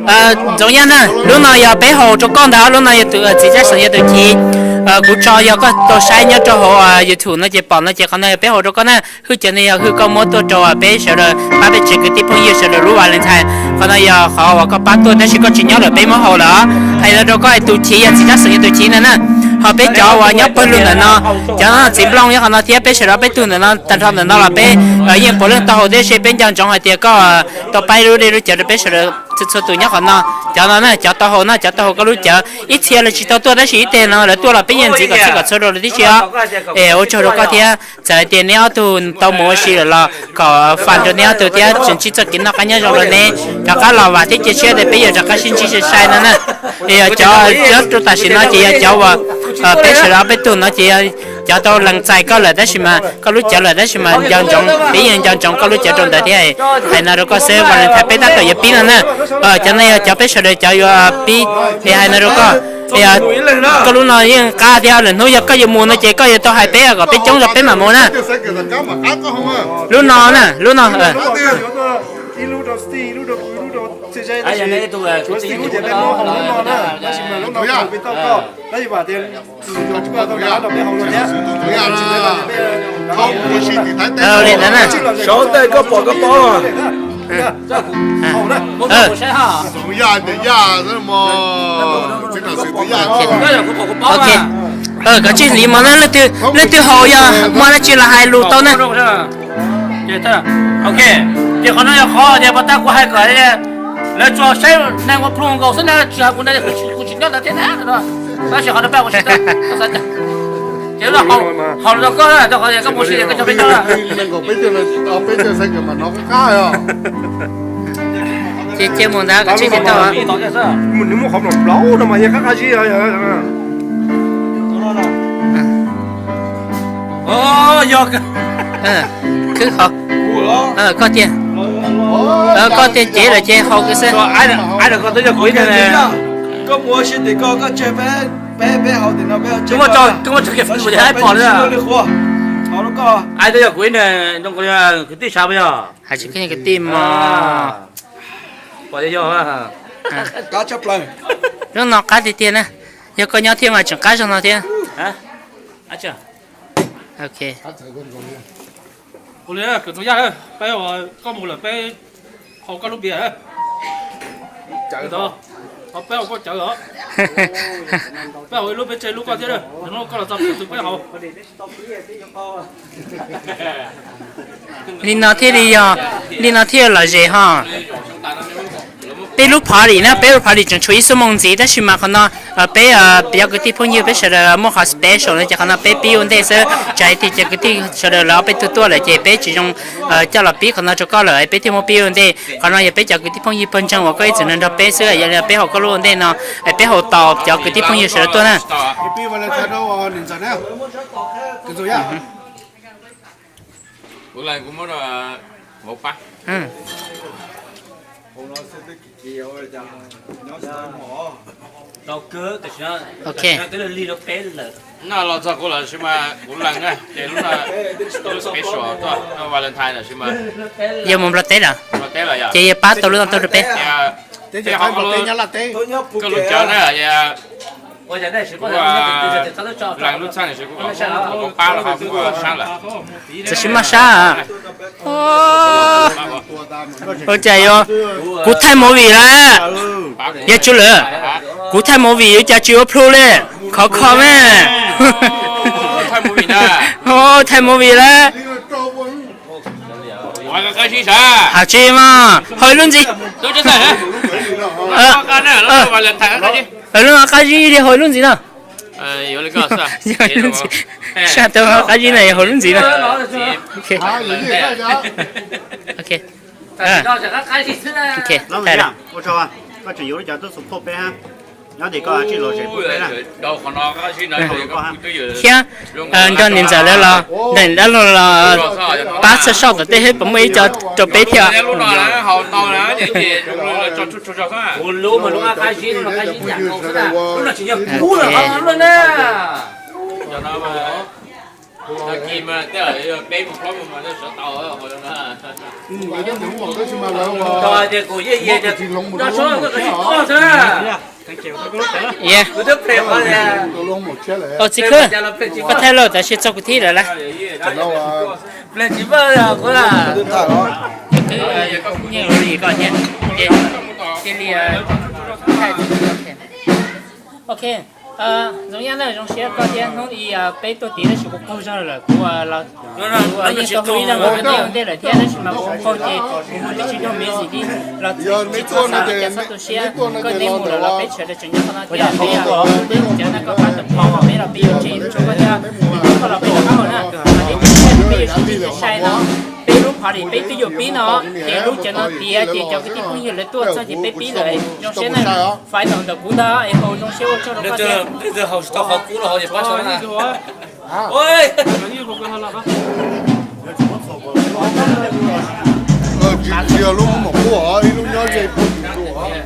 Ntxoov Yaj na, lub no yog peb haus rau koj ntag, lub no yog tus txiv Tsab Xeem yog tus chiv. Kuv tso yog koj tau saib nyob rau hauv YouTube no ces pom no ces qhov no yog peb haus rau koj na. Hwj cawv no yog hwj koj muab tuaj rau peb sawv daws pab peb tsev kwv tij phooj ywg sawv daws lub Valentine. Qhov no yog qhov uas koj pab tuaj tab sis koj tsis nyob lawm peb muab haus lawm os. Hais no rau koj hais tus chiv yog txiv Tsab Xeem yog tus chiv ntag na. Ho peb cov uas nyob pawg lug ntawm no, cov txiv nplooj nyob qhov no thiab peb sawv daws peb tug ntawm no tag nrho ntawm no los peb yeej puav leej tau haus tib si, peb nco ntsoov hais tias koj tau pab lub dej lub cawv rau peb sawv daws txhua tus nyob qhov no. Cov no na cov tau haus no, cov tau haus koj lub cawv, ib txhia lawv tsis tau tuaj tab sis ib teg no lawv tuaj los peb yeej ntxiv kom txhij kom txhua rau lawv tib si os. Es ua tsaug rau koj thiab, txawm hais tias neb ob tug tau mus ua si lawm los kom faj rau neb ob tug thiab tseem ntsib txoj kev noj qab nyob zoo rau neb. Rov qab los vam thiab cia siab tias peb yuav rov qab sib ntsib sai sai no na. Es yog cov nyob rau tam sim no ces yog cov uas peb sawv daws peb tug no ces cov tau lees txais koj lawm tab sis mas koj lub cawv lawm tab sis mas nco ntsoov, peb yeej nco ntsoov koj lub cawv rau ntawd thiab. Hais no rau koj xwb, Valentine peb tab tom yuav pib no na. Cov no yog cov peb sawv daws cov yuav pib. Es hais no rau koj, koj lub no yeej qab thiab, lwm hnub yog koj yuav mus no ces koj yuav tau hais peb kom peb coob zog peb mam mus na. Lub no na, lub no. Li ntawd na. Sav tais koj pom koj paub. Ok, koj tsij hliv mog na, leej twg haus yog muaj dab tsi los hais lus tau na. Ok, ces qhov no yog qhov tias pas tas kuv hais kom lawv tsuas saib neeg ua ploog nkaus xwb na, tsis hais kuv, kuv tsis nyob ntawd thiab na. Tab sis qhov no peb ua tsis tau, ces haus rau koj, rau qhov tias koj mus si koj cov peb cov. Ces cia mus ntag, koj tsij tsis tau. Nws muaj qhov mlom plaub no mas yog qab qab zib. Khwb haus. Koj tiag, koj tiag cev lawm ces haus koj xwb. Koj mus ua si tim koj, koj tseg peb, peb haus tim no, peb haus tseg, peb haus tseg, peb haus tseg, peb haus tseg. Ai, twb yog kuv ib nws kwv tij sav puas yog? Hais tsis khwb kwv tij mog. Pom yog. Lub no qab tiag tiag na. Yog koj nyob thiab mas tseem qab zog no thiab. Ok. Ua li Kawm Ntxoov Yaj, peb, koj mus lawm peb haus koj lub npias. Peb haus koj cawv os. Peb haus ib lub peb tseg lub koj thiab, koj los txog peb tus peb haus. Li no thiaj li yog, li no thiaj lom zem ho. Peb lub party na, peb lub party tseem tshuav ib xuab moos ntxiv tab sis mas qhov no peb cov kwv tij phooj ywg peb sawv daws muaj qhov special no ces qhov no peb pib ua ntej xwb, tsam hais tias cov kwv tij sawv daws lawv ob peb tug tuaj lawm ces peb tsis zoo coj los pib qhov no rau koj lawm, peb thiaj muab pib ua ntej. Qhov no yog peb cov kwv tij phooj ywg pawg ntseeg uas koj ib txwm nrog nrog peb xwb, yog li peb haus koj lub ua ntej no, peb haus tos cov kwv tij phooj ywg sawv daws tuaj na. Ok. Los txog kuv lawm sis mas kuv lees na, ces lub no special tuaj, Valentine lawm sis mas. Yog mus Nplog teb lawm, ces yog pab tau lub no tuaj rau peb. Koj lub cawv na, kuv lees lub txheej sis kuv kom pab los ho muaj sab lawm. Txawm sis maj sab. Ua cas yuav, kuv thaij movie lawm, yog tsis lawm, kuv thaij movie yuav cas tsis ua plhu li, khov kho me. Thaij movie lawm. Hais tsis mas haus lub ntxiv. Lub qab zib li haus lub ntxiv no. Yog lub ntxiv, sab tau qab zib no yog haus lub ntxiv no. Ok. Koj tseem yuav lub cov tub xu phoj peb, nyob tim koj tsis los zem pub peb na. Thiab nrog niam ntxawm lawv los, nrog dab laug los pab txhawj soj tom tej thiab puas muaj ib co rau peb thiab. Tag kis mas tej zaum peb mus plaub mus mas tej zaum sawv tau. Tab sis mas lawv ua, tsis hloov mus rau lub maum tshiab os. Tsis khwb, koj thaij lawm tab sis txog kuv thib lawm lauj. Nyeej li koj thiab. Cia li, ok. Zoo yam na, zoo siab koj thiab. Hnub i peb tuaj tid tab sis kuv qaug zog lawm, kuv los, kuv yeej tau hu ib zaug rau nej ua ntej lawm thiab tab sis mas kuv qaug ces kuv hu twb tsis raug me ntsis li. Los tsis txhob xav, tsis txhob tu siab, koj neb mus lawm los peb sawv daws tseem nyob qhov no thiab. Peb cov no koj pab tau phom peb los peb yuav tsev tso koj thiab. Koj los peb los koj na, peb yuav sib ntsib sai sai no. Peb lub party peb twb yuav pib no, ces lub cov no tiav ces cov kwv tij phooj ywg lawv tuaj txog ces peb pib lawm. Zoo siab na, final ntawm kuv ntag es haus zoo siab ua tsaug rau koj thiab. Tsis yog lub maum qub os, ib lub nyob ze pem os.